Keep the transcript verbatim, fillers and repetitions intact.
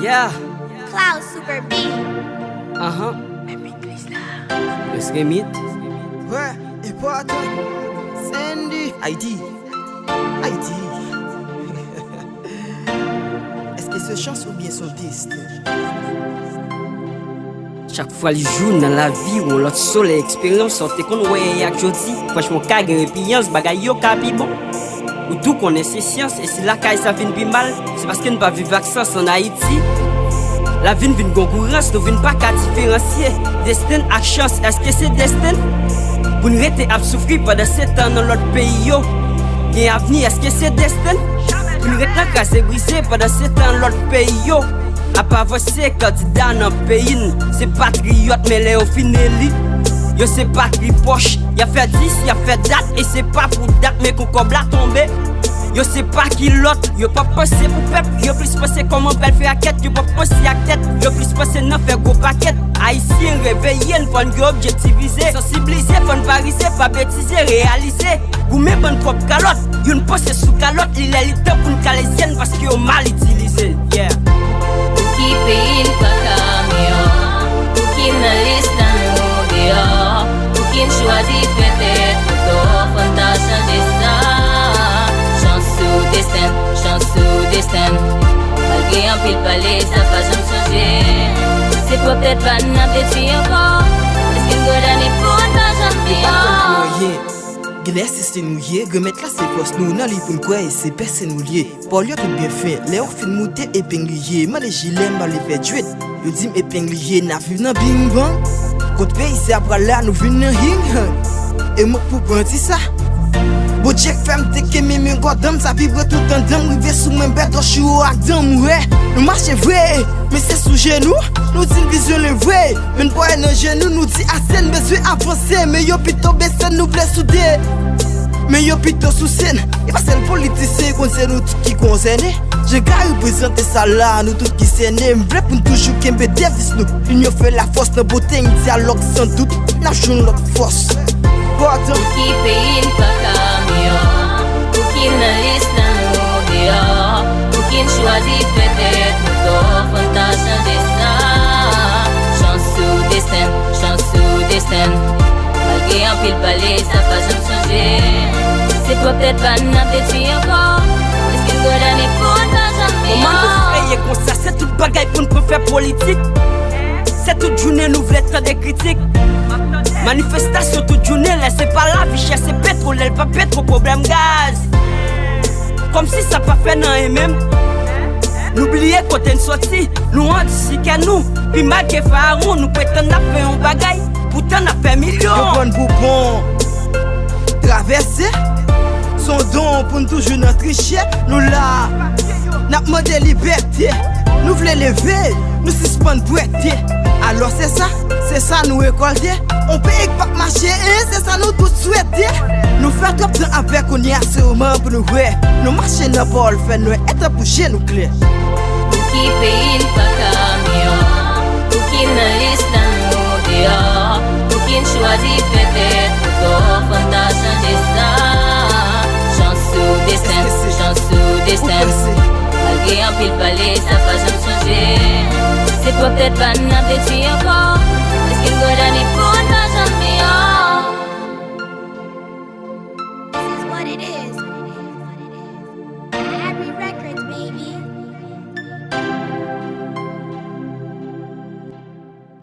Yeah, Cloud Super B. Ahan. Prince Remit. Ouais, important. Sandy. Haïti. Haïti. Est-ce que c'est chance ou bien son destin? Chak fwa li jou nan lavi ou, yon lòt solèy eksperyans sa w te konn wè yè ak jodi. Franchman, w ka gen repiyans, bagay yo ka pi bon. Ou tou konnen se syans, e si lakay sa vin pi mal, se paske n pa viv ak sans ann Ayiti. Lavi n vin gon gou rans, nou vin pa ka diferansye desten ak chans. Èske se desten? Pou n rete ap soufri pandan se tan nan lòt peyi yo gen avni, èske se desten? Pou n ret nan kraze brize pandan se tan lòt peyi yo ap avanse, kandida nan peyi n se patriyòt, men lè yo fin eli, yo se patripòch. Y ap fè dis, y ap fè dat, e se pa pou dat, men kou kòb la tonbe, yo se pa kilòt. Yo p ap panse pou pèp, yo plis panse kòman bèl fè akèt. Yo p ap panse ak tèt, yo plis panse nan fè gwo pakèt. Ayisyen, reveye n, fò n gen objektivize, sansiblize, fò n pa rize, pa betize, reyalize. Goumen ban n pwòp kalòt, youn panse sou kalòt, li lè li tan pou n kale zye n paske yo mal itilize. Yeah. Pouki peyi n pa ka miyò? Pouki nan lis la nou deyò? Pouki n chwazi fè tèt nou tò? Fò n ta chanje sa. Chans ou desten, chans ou desten. Malgre anpil pale, sa pa janm chanje. Se pwòp tèt pa n n ap detwi ankò. Èske n kondane pou n pa janm miyò? Genlè se se nou ye, Granmèt la se fòs nou, nan li pou n kwè e se pèse nou l ye. Pawòl yo tout byen fen, lè yo fin moute epeng li ye, mande jilè m ale fè djwet. Yo di m epeng li ye, n ap viv nan bing bang. Kot peyi sa pral la, nou vin nan hing hang. E mwen k pou pran di sa. Bondye k fè m te kenbe men gòdan m, sa vibre tout anndan m, rive sou mwen bèt dòch yo ak dan m, wè. Nou mache vre, men se sou jenou, nou di n vizyonnen vre. Men n pwè nan jenou, nou di ase n bezwen avanse. Men yo pito bese n, nou vle soude. Men yo pito souse n. E pa sèl politisyen, konn se nou tout ki konsène. Jan Gary prezante sa la, nou tout ki sène. M vle pou n toujou kenbe deviz nou. Linyon fè lafòs nan bote, yon dyalòg san dout. N ap jwenn lòt fòs. Pòtan. Pouki peyi n pa ka miyò? Pouki nan lis la nou deyò? Pouki n chwazi fè tèt nou tò? Fò n ta chanje sa. Chans ou desten, chans ou desten. Malgre anpil pale, sa pa janm chanje. Se pwòp tèt pa n n ap detwi ankò. Èske n kondane pou n pa janm miyò? Kòman nou fè ye konsa? Se tout bagay pou n pran fè politik. Se tout jounen nou vle tande kritik. Manifestasyon tout jounen, lè se pa lavi chè, se petwo, lè l pa petwo, pwoblèm gaz. Kòmsi sa pa fè nan anyen menm. Nou bliye kote n soti, nou andisi kè nou. Pi mal ke Farawon, nou pretann n ap fè yon bagay, poutan n ap fè milyon. Yo pran n pou bon travèse. Se yon don pou n toujou nan triche. Nou la, n ap mande libète. Nou vle leve, nou sispann bwete. Alò se sa, se sa nou rekòlte. On peyi k p ap mache, en, se sa nou tout swete. Nou fè twòp tan avè, kounye a se moman pou nou wè. Nou mache nan pawòl fè nwè, e tanpri je nou klè. Pouki peyi n pa ka miyò? Pouki nan lis la nou deyò? Pouki n chwazi fè tèt nou tò? Fò n ta chanje sa. Chans ou desten, chans ou desten. Malgre anpil pale, sa pa janm chanje. Se pwòp tèt pa n n ap detwi ankò. Èske n kondane pou n